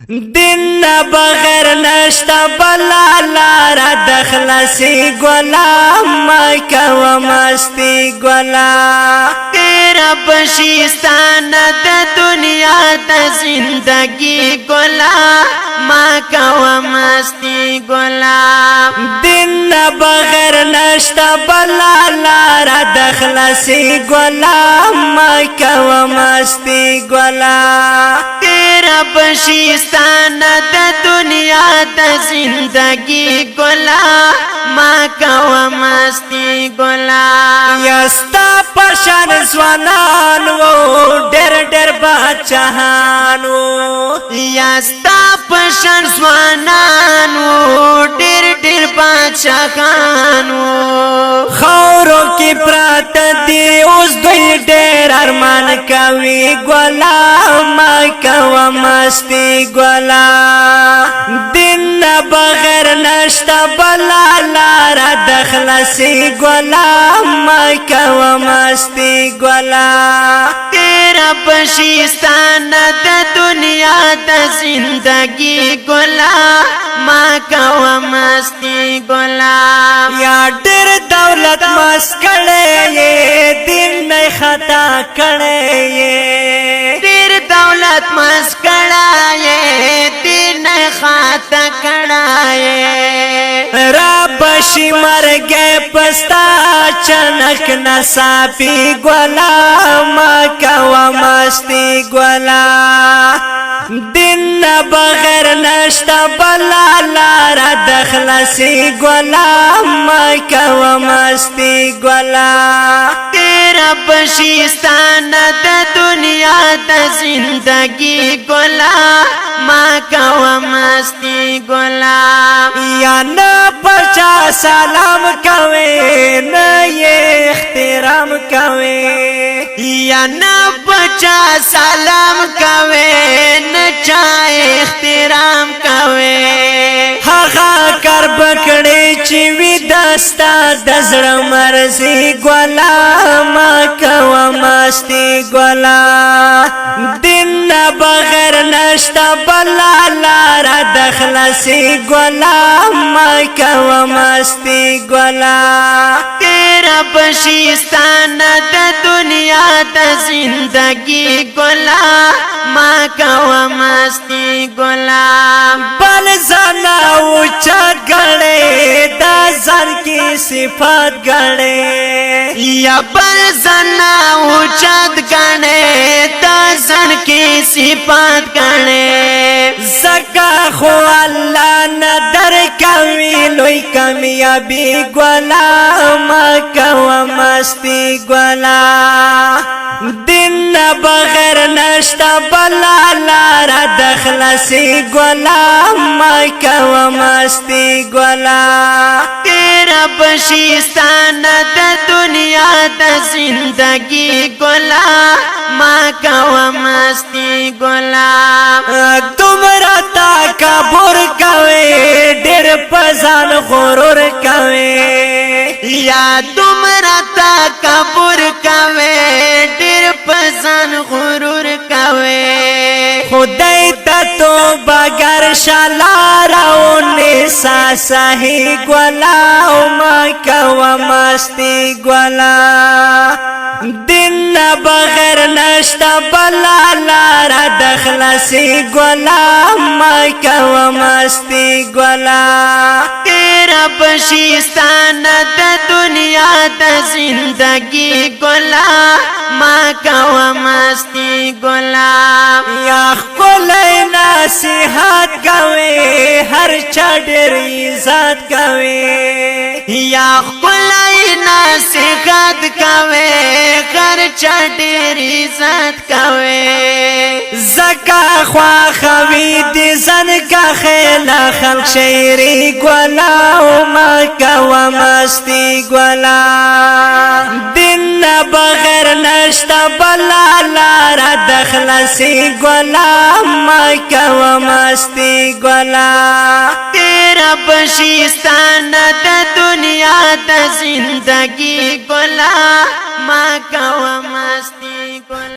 دین نه بغیر نشته بلا لاره د خلاصي ګلا، ما کوه مستی ګلا. تیرا پشیستان د دنیا د زندگی ګلا، ما کوه مستی ګلا. دین نه بغیر نشته بلا لاره د خلاصي ګلا، ما کوه مستی ګلا. تیرا پشیستان د دنیا د زندگی ګلا، ما کوه مستی ګلا. یستا پشان ځوانان وو، ډېر ډېر بادشاهان وو. یستا پشان ځوانان وو، ډېر ډېر بادشاهان وو. خاورو کې پراته دي اوس دوی، ډېر ارمان کوي ګلا، ما کوه مستی ګلا. دین نه بغیر نشته بلا لاره د خلاصي ګلا، ما کوه مستی ګلا. تیرا پشیستان د دنیا د زندگی ګلا، ما کوه مستی ګلا. یا ډېر دولت مس کړي، دین نه خطا کړي. ډېر دولت مس کړي، دین خطا کړي. را بشي مرګ پستا چنک نصابي ګلا، ما کوه مستی ګلا. دین نه بغیر نشته بلا لاره د خلاصي ګلا، ما کوه مستی ګلا. تیرا پشیستان د دنیا د زندگی ګلا، ما کوه مستی ګلا. یا نه پچا سلام کوي، نه یې احترام کوي. یا نه پچا سلام کوي، نه چا احترام کوي. هغه کار بکړي چې وی دستا د زړه مرزي ګلا، ما کوه مستی ګلا. دین نه بغیر نشته بلا لاره د خلاصي ګلا، ما کوه مستی ګلا. تیرا پشیستان د دنیا د زندگی ګلا، ما کوه مستی ګلا. بل ځان اوچت غړې، دا ځان کې صفات غړې. یا بل ځان اوچت غړې، دا ځان کې صفات غړې. زکا خو الله نه در کوي لوی کامیابی ګلا، ما کوه مستی ګلا. دین نه بغیر نشته بلا لاره د خلاصي ګلا، ما کوه مستی ګلا. تیرا پشیستان د دنیا د زندگی ګلا، ما کوه مستی ګلا. دومره تکبر کوي، ډېر پزان غرور کوي. یا دومره تکبر کوي، ډېر پزان غرور کوي. خدای ته توبه ګر شلاره او نسا صحیح ګلا، ما کوه مستی ګلا. دین نه بغیر نشته بلا لاره د خلاصي ګلا، ما کوه مستی ګلا. تیرا پشیستان د دنیا د زندگی ګلا، ما کوه مستی ګلا. یا ښکلی نصیحت کوي، هر چا ډېر عزت کوي. یا ښکلی نصیحت کوي، هر چا ډېر عزت کوي. زکا خواخوي دي ځن کا خیلا خلق شعري ګلا، ما کوه مستی ګلا. دین نه بغیر نشته بلا لاره د خلاصي ګلا، ما کوه مستی ګلا. تیرا پشیستان د دنیا د زندگی ګلا، ما کوه مستی ګلا.